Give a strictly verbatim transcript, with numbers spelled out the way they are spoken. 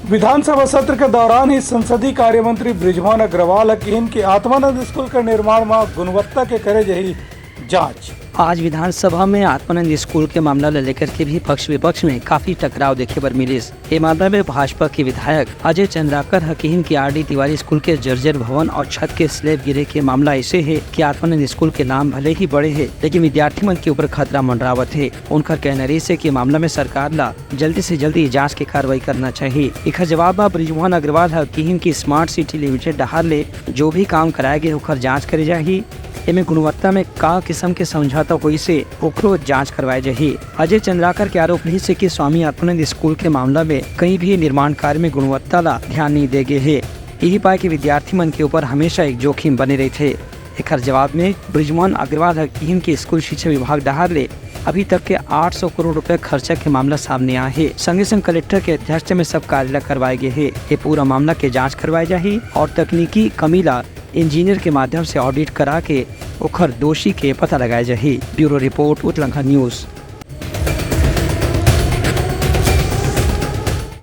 विधानसभा सत्र के दौरान ही संसदीय कार्य मंत्री बृजमोहन अग्रवाल ह किहिन कि आत्मानंद स्कूल के निर्माण म गुणवत्ता के करे जाही जांच। आज विधानसभा में आत्मानंद स्कूल के मामला ल लेकर के भी पक्ष विपक्ष में काफी टकराव देखे बर मिलिस। ये मामला में भाजपा के विधायक अजय चंद्राकर ह किहिन कि आरडी तिवारी स्कूल के जर्जर भवन और छत के स्लैब गिरे के मामला ऐसे हे कि आत्मानंद स्कूल के नाम भले ही बड़े हे, लेकिन विद्यार्थी मन के ऊपर खतरा मंडरावत हे। उनकर कहना रहिस हे कि मामला में सरकार ला जल्दी से जल्दी जांच के कार्रवाई करना चाहिए। एखर जवाब म बृजमोहन अग्रवाल ह किहिन कि स्मार्ट सिटी लिमिटेड डहार ले जो भी काम कराए गे, ओखर जांच करे जाही। एमे गुणवत्ता में का किसम के समझौता होइस हे, ओखरो जांच करवाए जाही। अजय चंद्राकर के आरोप रहिस हे कि स्वामी आत्मानंद स्कूल के मामला में कहीं भी निर्माण कार्य में गुणवत्ता ला ध्यान नहीं दे गे हे। यही पाए कि विद्यार्थी मन के ऊपर हमेशा एक जोखिम बने रहिथे। एखर जवाब में बृजमोहन अग्रवाल ह किहिन कि स्कूल शिक्षा विभाग डहार ले अभी तक के आठ सौ करोड़ रुपए खर्चा के मामला सामने आए हे। संगे संग कलेक्टर के अध्यक्षता में सब कार्य ला करवाए गे हे। ये पूरा मामला के जांच करवाए जाही और तकनीकी कमी ला इंजीनियर के माध्यम से ऑडिट करा के ओखर दोषी के पता लगाए जाही। Bureau report, Utlangha news.